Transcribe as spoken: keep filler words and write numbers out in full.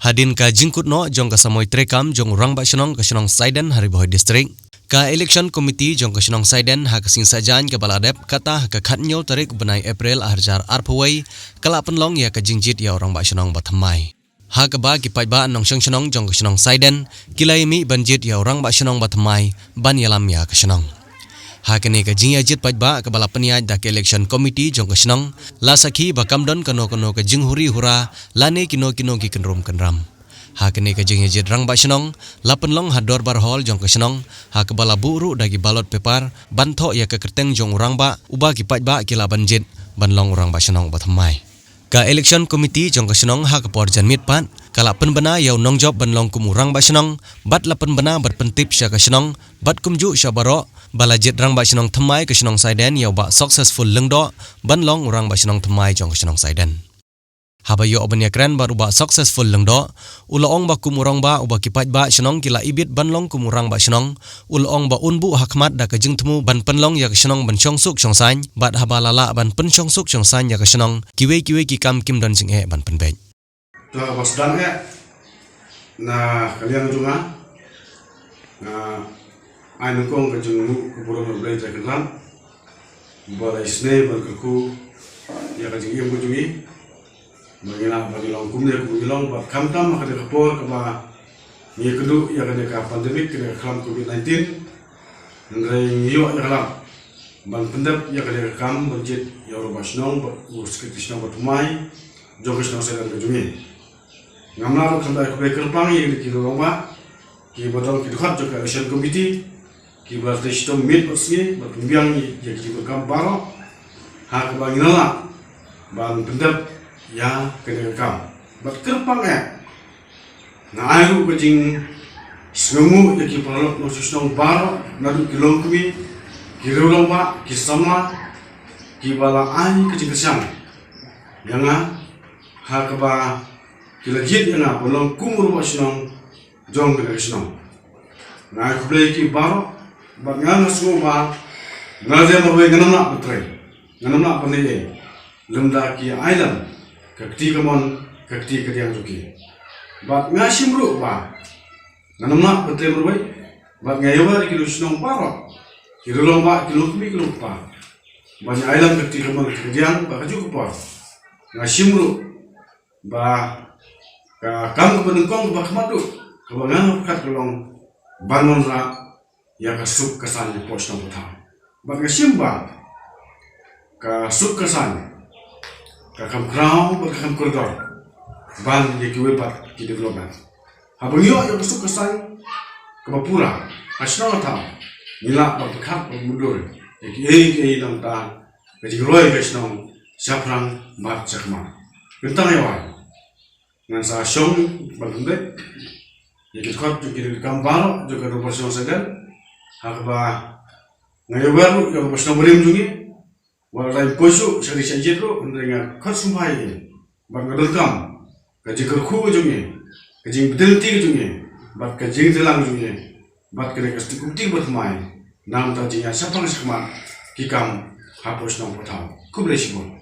Hadien ka jingkut noh jong ka samoi treikam jong u Rangbah Shnong ka shnong Saiden ha Ri Bhoi District, ka Election Committee jong ka shnong Saiden ha ka sngi Saitjaiñ kaba la dep kata ha ka khathynñiew tarik u bnai April arhajar arphew wei ka la pynlong ïa ka jingjied ïa u Rangbah Shnong ba thymmai, ha kaba ki paidbah nongshong shnong jong ka shnong Saiden ki la ïa mih ban jied ïa u Rangbah Shnong ba thymmai ban ïalam ïa ka shnong. Ha kane ka jingïajied paidbah kaba la pynïaid da ka Election Committee jong ka shnong, la sakhi ba kam don kano kano ka jinghuri hura lane kino kino ki kynrum kynram. Ha kane ka jingïajied Rangbah Shnong la pynlong ha Dorbar Hall jong ka shnong, ha kaba la buh ruh da ki ballot paper ban thoh ïa ka kyrteng jong u rangbah uba ki paidbah ki lah ban jied ban long u Rangbah Shnong ba thymmai. Ka Election Committee jong ka shnong ha ka por janmiet pat ka la pynbna ïa u nongjop ban long kum u Rangbah Shnong bad la pynbna bad pyntip sha ka shnong bad kumjuh sha baroh ba la jied Rangbah Shnong thymmai ka shnong Saiden ïa u Bah Successful Lyngdoh ban long u Rangbah Shnong thymmai jong ka shnong Saiden. Haba ïoh ban ïakren bad u Bah Successful Lyngdoh, u la ong ba kum u rangbah uba ki paidbah shnong ki la ibit ban long kum u Rangbah Shnong, u la ong ba un buh ha khmat da ka jingthmu ban pynlong ïa ka shnong ban shongsuk shongsaiñ, bad haba la lah ban pynshongsuk shongsaiñ ïa ka shnong, kiwei kiwei ki kam kim don jingeh ban pynbeit. To, kaba sdang eh na ka liang jong nga, nga ai nyngkong ka jingmut ka burom na U Blei Trai Kynrad ba la isynei ban kyrkhu ïa ka jingim ka jong ngi, ba ngi lah ban ïalong kumne kumba ngi long, bad khamtam ha kane ka por kaba ngi ïakynduh ïa kane ka pandemic, kane ka khlam covid nineteen. Hynrei ngi ïoh ïa ka lad ban pyndep ïa kane ka kam ban jied ïa u Rangbah Shnong bad u Secretary Shnong ba thymmai jong ka shnong Saiden ka jong ngi. Ngam lah ruh khlem da ai khublei kyrpang ïa ki rangbah, kiba don ki dkhot jong ka Election Committee, kiba la trei shitom miet bad sngi ban pynbiang ïa ki jingdonkam baroh, ha kaba ngin lah ban pyndep ïa kane ka kam. Bad kyrpang eh, nga ai ruh ka jingsngewnguh ïa ki paralok nongshong shnong baroh, naduh ki longkmie, ki rangbah, ki samla, kiba la ai ka jingkyrshan ïa nga, ha kaba ki la jied ïa nga ban long kum u Rangbah Shnong jong kane ka shnong. Nga ai khublei ïa ki baroh, bad nga, nga sngew ba nga lade marwei ngan ym lah ban trei, ngan ym lah ban leh ei lymda ki ai lem ka kti kamon ka kti kadiang jong ki. Bad nga shim ruh ba ngan ym lah ban trei marwei, bad nga ïawer ïa ki nongshong shnong baroh, ki rangbah, ki longkmie, ki longkpa, ba ngi ai lem ka kti kamon ka kti kadiang, bad kajuh ka por nga shim ruh ba ka kam kaba nyngkong kaba khmat ruh kaba ngan pyrkhat ka long ban wanrah ïa ka suk ka saiñ hapoh shnong pathaw. Bad nga shim ba ka suk ka saiñ ka kham khraw bad ka kham kordor ban ïa kiwei pat ki development. Haba ngi ïoh ïa ka suk ka saiñ kaba pura ha shnong ha thaw, ngi lah ban pyrkhat ban mutdur ïa kiei kiei nangta ka jingroi ka shnong shaphrang bad shakhmat. Kynta ïa wai ngan sa shong ban pynbeit ïa ki dkhot jong ki kam baroh jong ka Rangbah Shnong Saiden, ha kaba nga ïawer ruh ïa u Rangbah Shnong barim jong ngi, wat la dang poi shuh sha ri sha jied ruh, hynrei nga khot sngewbha ïa i bad nga donkam ka jingkyrkhu ka jong i, ka jingbdei lynti ka jong i, bad ka jingdeilang ka jong i bad kane ka State Committee ba thymmai, namar ka jingïaid shaphang shakhmat ki kam hapoh shnong pathaw. Khublei shibun.